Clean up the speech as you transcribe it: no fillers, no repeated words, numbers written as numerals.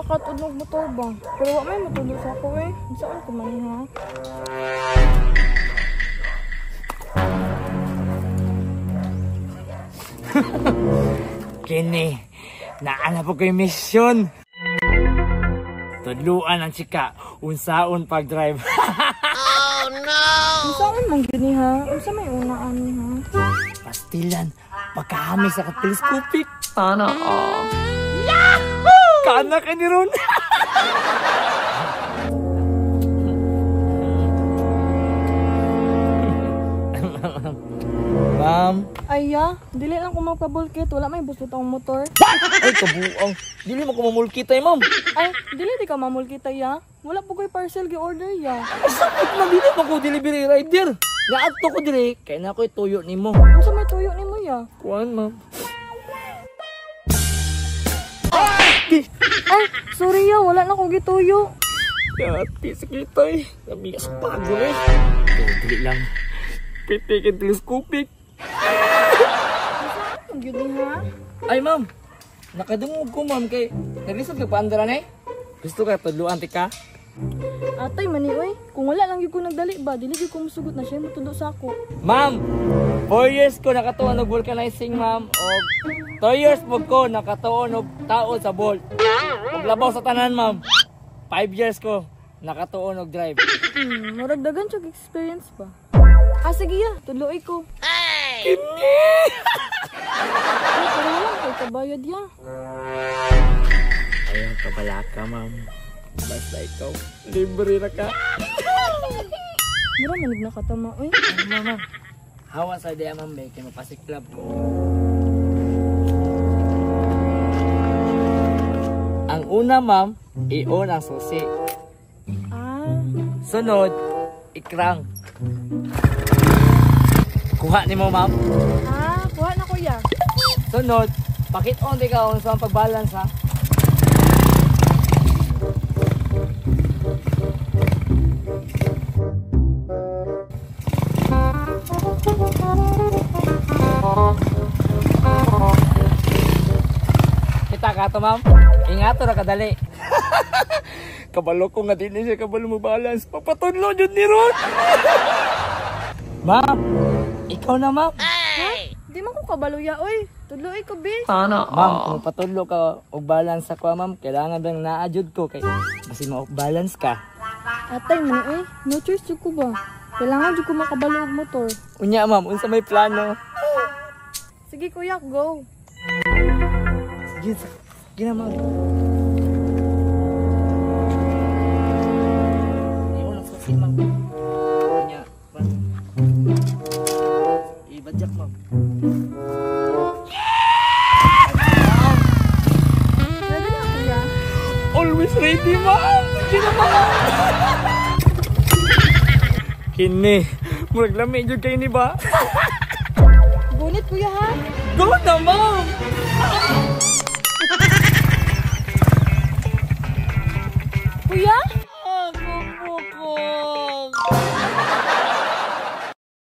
Makatudnog motor ba? Pero wa may motudlo sa ako eh. Saan ko man ha? Kini, naana po ko'y misyon. Tudluan ang chika, unsaon pag-drive. Oh no! Unsaon man gyud ni ha? Unsa may unaan ni ha? Pastilan, pagkahami sa telescopic. Sana all. Yahoo! Kaanak ni ron. Ma'am. Ay ya, dili lang ko magpabulkit. Wala may busot ang motor. Ay, kabuang. Dili mo ko mamulkit ay, ma'am. Ay, dili di ka mamulkit ay, ya. Wala po ko'y parcel gi-order ya. Ay, sakit na, dili pa ko delivery rider. Naadto ko dili, kaya na ako'y tuyo nimo. Unsa may tuyo nimo ya? Kuan, ma'am. Ay, sorry ya, wala na ko gituyo. Yati, sakit ay. Lami sa pagod eh. Dili lang. Pitik and telescopic. Ang gyud ni ha? Ay, ma'am. Nakadungog ko, ma'am, kay naglisod ka paandaran eh. Gusto ka tudluan ti ka? Atay mani oy, kung wala lang gyud ko nagdali ba, dili gyud ko musugot na siya motudlo sa ako. Ma'am, 4 years ko nakatuon og vulcanizing, ma'am, og 2 years mo ko nakatuon og tao sa Bolt. Og labaw sa tanan, ma'am. 5 years ko nakatuon og drive. Murag dagan jud experience ba. Ah, sige ya, tudloy ko. Hey! Kini! Ay, pero wala ko kabayad ya. Ayaw kabalaka, ma'am. Basta ikaw, libre na ka. Mura manig na katama, oy. Ano, ma'am? Hawa sa diya, ma'am, may kay mapasiklab ko. Ang una, ma'am, i-on ang susi. Ah. Sunod, ikrang. Kuha ni mo, ma'am. Ah, kuha na, kuya. Sunod, pakit-on di ka sa pag-balance, ha? Kita ka to, ma'am. Ingato ra kadali. Kabalo ko nga din siya kabalo mo balance. Papatudlo jud ni Ron. Ma'am, ikaw na, ma'am. Ha? Di man ko kabalo ya, oy. Tudloy ko, be. Sana Ma'am, all. kung patudlo ka og balance sa kwa, ma'am, kailangan bang naa jud ko kay basin mo balance ka. Atay man, oy. No choice jud ko ba? Kailangan jud ko makabalo og motor. Unya, ma'am, unsa may plano? Sige, kuya, go. Sige, sige na, ma'am. Iwan ang susi, ma'am. Unya, ma'am. Ibadyak, ma'am. Ready na, kuya? Always ready, ma'am! Sige na, ma'am! Kini, murag lami jud kayo ni ba? Gunit, kuya, ha?